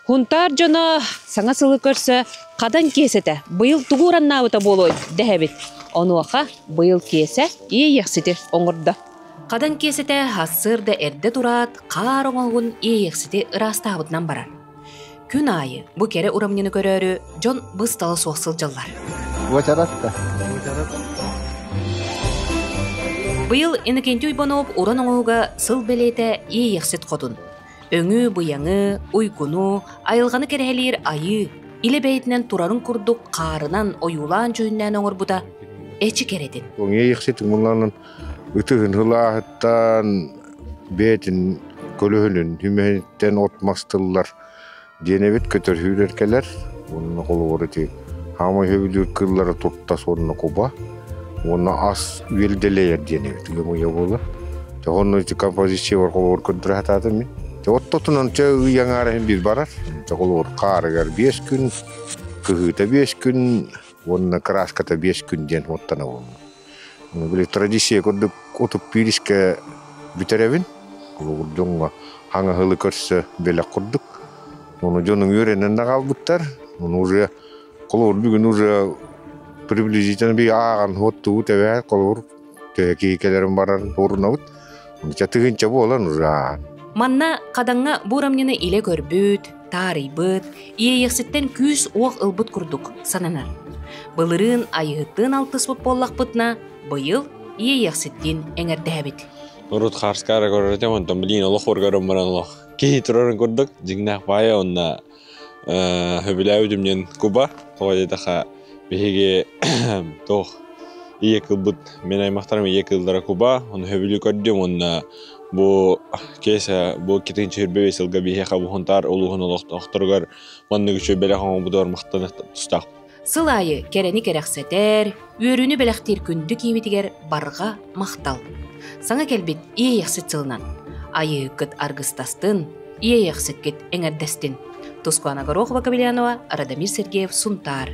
Һунтаар дьоно саҥа сылы көрсө Хадан Киэсэтэ быйыл тугу ураннаабыта буолуой дэһэбит. Онуоха быйыл Киэсэ Иэйиэхсити оҥордо. Хадан Киэсэтэ сарсыарда эрдэ тураат, хаар оҥоһугун Иэйиэхсити ыраастаабытынан барар. Күн аайы бу кэрэ урамньыны көрөөрү дьон быстала суох сылдьаллар. Уочарат да. Быйыл Иннокентий Уйбанов уран оҥоһуга сыл бэлиэтэ Иэйиэхсит хотун. Өҥү-быйаҥы, уйгуну, айылҕаны кэрэһэлиир айыы, илэ бэйэтинэн турарын курдук хаарынан ойуулаан-дьүһүннээн оҥорбута эчи кэрэтин. Иэйиэхсит умулланан ытыһын ылааһыттан бэйэтин көлөһүнүн түмэһиттэн от мас тыллар диэн эбит көтөрһүүлэр кэлэр уонна холобур ити хаамай сөбүлүүр кыыллара туртас уонна куба уонна ас үөл дэлэйэр диэн эбит ыам ыйа буолар дьэ онно ити композиция холобур көрдөрө сатаатым мин дьэ оттотунан чэ ый аҥаара иһин биир барар дьэ холобур хаарыгар 5 күн кыһыыта 5 күн уонна краската 5 күн диэн уоттанабын. Били традиция курдук утуп биирискэ бүтэрэбин. Холобур дьоҥҥо хаҥаһылы көрсө бэлэх курдук. Ону дьонуҥ үөрэнэн да хаалбыттар. Ону уже холобур бүгүн уже приблизительно би ааҕан уоттубут эбээт холобур төһө киһи кэлэрин барарын урунабыт. Онча тыһыынча буолан уже ааҕан. Манна Хадаҥҥа бу урамньыны илэ көрбүт, таарыйбыт, Иэйиэхситтэн күүс-уох ылбыт курдук сананар. Былырыын Айыһыттыын алтыспыт буоллахпытына, быйыл Иэйиэхситтиин эҥэрдэһэбит. Урут хаарскаара көрөр этим, онтон билигин олох көрөн баран олох киһи турарын курдук дьиҥнээх баайа уонна сөбүлээбитим диэн куба тоҕо диэтэххэ биһиги туох ийэ кылбыт мин аймахтарым ийэ кыыллара куба ону сөбүлүү көрдүм уонна бу Киэсэ бу 2025 сылга биһиэхэ бу Һунтаар улууһун олохтоохторугар маннык үчүгэй бэлэх оҥорбутугар махтаныах тустаах. Сыл аайы кэрэни кэрэхсэтэр, үөрүүнү бэлэхтиир күндү киибитигэр барҕа махтал. Саҥа кэлбит Иэйэхсит сылынан Айыыһыккыт аргыстастын, Иэйэхсиккит эҥэрдэстин. Тускуана Горохова-Кобельянова, Радомир Сергеев, Сунтаар.